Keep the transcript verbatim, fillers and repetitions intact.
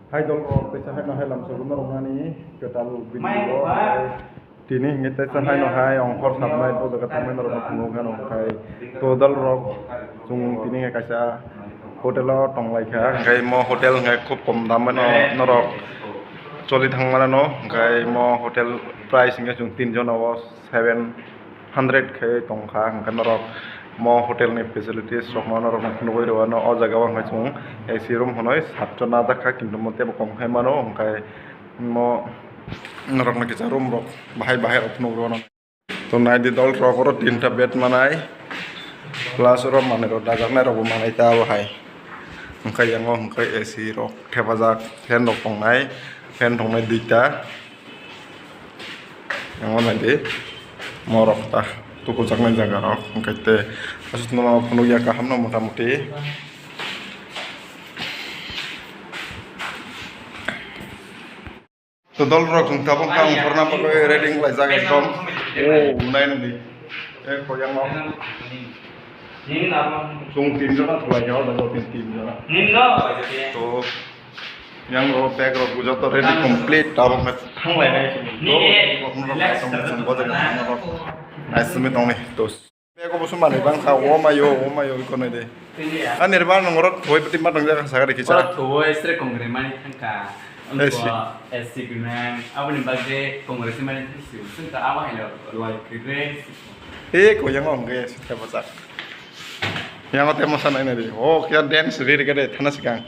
Hai dol rok, teisa hai no hai lamsogo norok nani kwtal video o hai. Tini hingke teisa hai no hai ongkhor sabnai bo jaga tangmani norok no phunuk gano khai. To dol rok, chwng tini hingke kaisa hotel o tong lai kha, hingke mo hotel hingke khub kom dam bai no norok choli thang mano, hingke mo hotel price hingke chwng tin jona o seven hundred khe tong kha, hingke norok mo hotel ni facilities rok no norok no phunugwi rw ano. O jaga o hingke chwng A C room hwnwi satjona jak kha, kintu mo teibo kom khe mano, hingke mo norok no kisa room rok bahai bahai rok phunuk rw ano. To nai di dol rok, oro tinta bed manai, plus oro manwi rok dajaknai rok bo manai ta abo hai, hingke yang o hingke A C rok thepajak, fan rok tongnai, fan tongnai duita. Yang mana di morok ta tukujaknai jaga rok, hingke te aswk no phunukya kaham no mota moti. To dol rok chwng tabuk tang ongkhorna bagwi ready wng laijak ekdom. O nai nang di. E koyang no. Chwng tin jona thulai ya, o jaga tin, tin jona. To Yang rok bag rok joto ready complete, tabuk na thang lai nai. Ni, eh, relax. Naisimi tong ni to. Bag obo sumani bang kha, o mayo, o mayo, iko nai de. Ani rba nong rok thoi pati ma tong jaga sagari kisa. Oro thoi sre kongre mani thangka. Eh, si. Abo ni bagwi kongre si mani thangsi. Sungka abo hai lo loi kre. Eh, ko yang ong ge sita bajak. Yang o te mosa nai nai de. O kya dance ri ri de thana sikang.